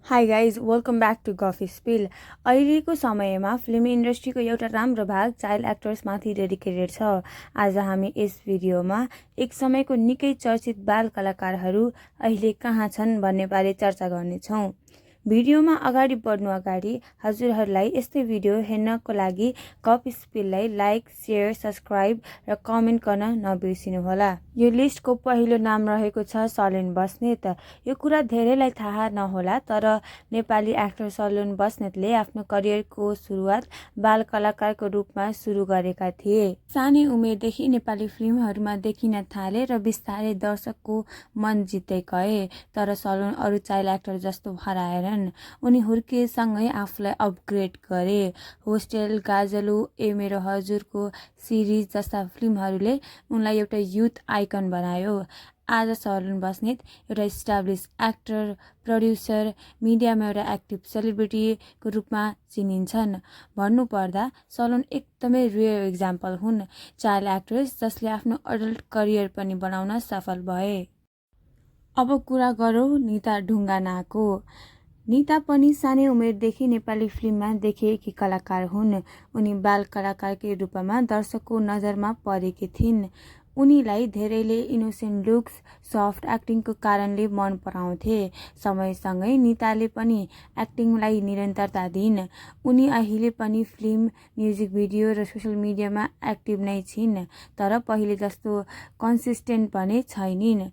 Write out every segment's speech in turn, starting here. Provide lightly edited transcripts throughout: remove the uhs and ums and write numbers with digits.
High guys welcome back to Gaffi spill. अहिलेको समयमा film इन्डस्ट्रीको एउटा राम्रो भाग चाइल्ड एक्टर्समाथि डेडिकेटेड छ। आज हामी यस भिडियोमा एक समयको निकै चर्चित बाल कलाकारहरू अहिले कहाँ छन् भन्नेबारे चर्चा गर्नेछौँ। भिडियोमा अगाडि बढ्नु अगाडि हजुरहरूलाई यस्तै भिडियो हेर्नको लागि गफी स्पिललाई लाइक, सेयर, सब्सक्राइब र कमेन्ट गर्न नबिर्सिनुहोला। यो लिस्टको पहिलो नाम रहेको छ सलेन बस्नेत। यो कुरा धेरैलाई थाहा नहोला, तर नेपाली एक्टर सलेन बस्नेतले आफ्नो करियरको सुरुवात बाल कलाकारको रूपमा सुरु गरेका थिए। सानै उमेरदेखि नेपाली फिल्महरूमा देखिन थाले र बिस्तारै दर्शकको मन जित्दै गए। तर सलेन अरू चाइल्ड एक्टर जस्तो हराएनन्। उनी हुर्किएसँगै आफूलाई अपग्रेड गरे। होस्टेल, गाजलु, ए मेरो हजुरको सिरिज जस्ता फिल्महरूले उनलाई एउटा युथ आइकन बनायो। आज सलेन बस्नेत एउटा इस्टाब्लिस एक्टर, प्रड्युसर, मिडियामा एउटा एक्टिभ सेलिब्रिटीको रूपमा चिनिन्छन्। भन्नुपर्दा सलेन एकदमै रेयर इक्जाम्पल हुन् चाइल्ड एक्ट्रेस जसले आफ्नो अडल्ट करियर पनि बनाउन सफल भए। अब कुरा गरौँ निता ढुङ्गानाको। निता पनि सानै उमेरदेखि नेपाली फिल्ममा देखिएकी कलाकार हुन्। उनी बाल कलाकारकै रूपमा दर्शकको नजरमा परेकी थिइन्। उनीलाई धेरैले इनोसेन्ट लुक्स, सफ्ट एक्टिङको कारणले मन पराउँथे। समयसँगै निताले पनि एक्टिङलाई निरन्तरता दिइन्। उनी अहिले पनि फिल्म, म्युजिक भिडियो र सोसल मिडियामा एक्टिभ नै छिन्, तर पहिले जस्तो कन्सिस्टेन्ट भने छैनिन्।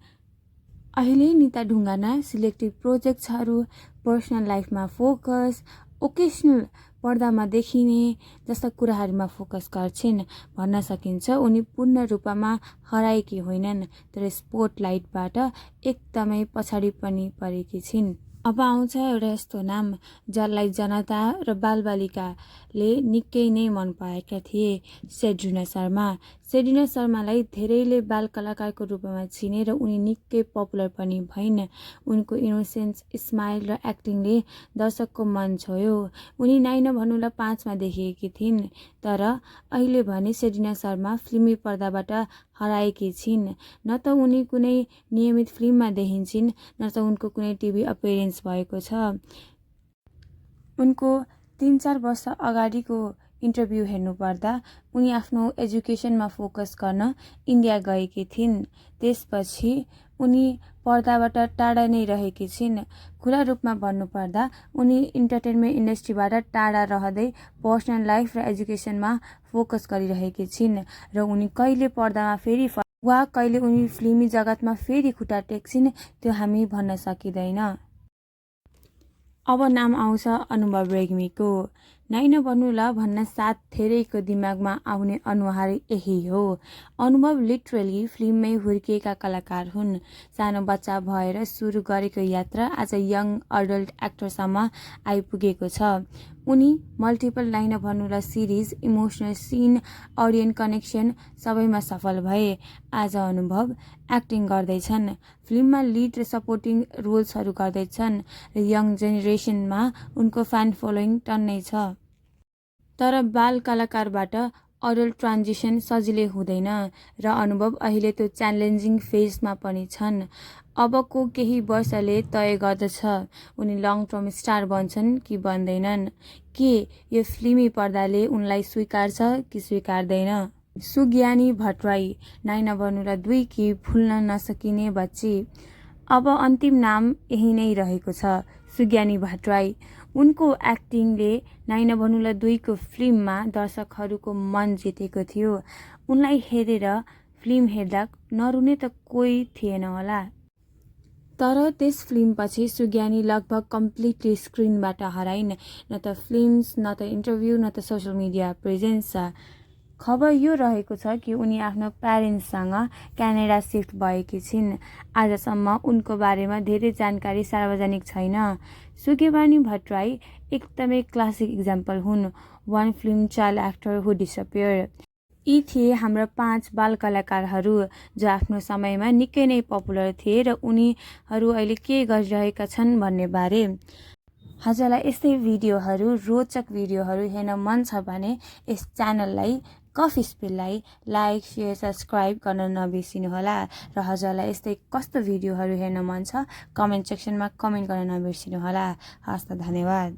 अहिले निता ढुङ्गाना सिलेक्टिभ प्रोजेक्ट्सहरू, पर्सनल लाइफमा फोकस, ओकेसनल पर्दामा देखिने जस्ता कुराहरूमा फोकस गर्छिन्। भन्न सकिन्छ उनी पूर्ण रूपमा हराएकी होइनन्, तर स्पोटलाइटबाट एकदमै पछाडि पनि परेकी छिन्। अब आउँछ एउटा यस्तो नाम जसलाई जनता र बालबालिकाले निकै नै मन पराएका थिए, सेड्रिना शर्मा। सेड्रिना शर्मालाई धेरैले बाल कलाकारको रूपमा चिने र उनी निकै पपुलर पनि भइन्। उनको इनोसेन्स, स्माइल र एक्टिङले दर्शकको मन छोयो। उनी नाइन भन्नुला 5मा देखिएकी थिइन्, तर अहिले भने सेड्रिना शर्मा फिल्मी पर्दाबाट हराएकी छिन्। न त उनी कुनै नियमित फिल्ममा देखिन्छिन्, न त उनको कुनै टिभी अपियरेन्स भएको छ। उनको 3-4 वर्ष अगाडिको इन्टरभ्यू हेर्नुपर्दा उनी आफ्नो एजुकेसनमा फोकस गर्न इन्डिया गएकी थिइन्। त्यसपछि उनी पर्दाबाट टाढा नै रहेकी छिन्। खुला रूपमा भन्नुपर्दा उनी इन्टरटेनमेन्ट इन्डस्ट्रीबाट टाढा रहँदै पर्सनल लाइफ र एजुकेसनमा फोकस गरिरहेकी छिन् र उनी कहिले पर्दामा फेरि वा कहिले उनी फिल्मी जगतमा फेरि खुट्टा टेक्छिन् त्यो हामी भन्न सकिँदैन। अब नाम आउँछ अनुभव रेग्मीको। नाइन भन्नुला भन्न साथ धेरैको दिमागमा आउने अनुहार यही हो। अनुभव लिटरली फिल्ममै हुर्किएका कलाकार हुन्। सानो बच्चा भएर सुरु गरेको यात्रा आज यङ अडल्ट एक्टरसम्म आइपुगेको छ। उनी मल्टिपल नाइन भन्नुला series, emotional scene, audience connection सबैमा सफल भए। आज अनुभव एक्टिङ गर्दैछन्, फिल्ममा लिड र सपोर्टिङ रोल्सहरू गर्दैछन् र यङ जेनेरेसनमा उनको फ्यान फलोइङ टन्नै छ। तर बाल कलाकारबाट अडल्ट ट्रान्जिसन सजिलै हुँदैन र अनुभव अहिले त्यो च्यालेन्जिङ फेजमा पनि छन्। अबको केही वर्षले तय गर्दछ उनी लङ टर्म स्टार बन्छन् कि बन्दैनन्। के यो फिल्मी पर्दाले उनलाई स्वीकार्छ कि स्वीकार्दैन? सुज्ञानी भट्टराई, नाइन भन्नुला 2 कि भुल्न नसकिने बच्ची। अब अन्तिम नाम यही नै रहेको छ, सुज्ञानी भट्टराई। उनको एक्टिङले नाइन भन्नुला 2 को फिल्ममा दर्शकहरूको मन जितेको थियो। उनलाई हेरेर फिल्म हेर्दा नरुने त कोही थिएन होला। तर त्यस फिल्मपछि सुज्ञानी लगभग कम्प्लिटली स्क्रिनबाट हराइन्। न त फिल्म्स, न त इन्टरभ्यू, न त सोसल मिडिया प्रेजेन्स छ। खबर यो रहेको छ कि उनी आफ्नो प्यारेन्ट्ससँग क्यानाडा सिफ्ट भएकी छिन्। आजसम्म उनको बारेमा धेरै जानकारी सार्वजनिक छैन। सुज्ञानी भट्टराई एकदमै क्लासिक इक्जाम्पल हुन्, वान फिल्म चाइल्ड एक्टर हु डिसअपियर। यी थिए हाम्रा 5 बाल कलाकारहरू जो आफ्नो समयमा निकै नै पपुलर थिए र उनीहरू अहिले के गरिरहेका छन् भन्ने बारे। हजुरलाई यस्तै भिडियोहरू, रोचक भिडियोहरू हेर्न मन छ भने यस च्यानललाई कफी स्पिललाई लाइक सेयर सब्सक्राइब गर्न नबिर्सिनुहोला र हजुरलाई यस्तै कस्तो भिडियोहरू हेर्न मन छ कमेन्ट सेक्सनमा कमेन्ट गर्न नबिर्सिनुहोला। हस् त धन्यवाद।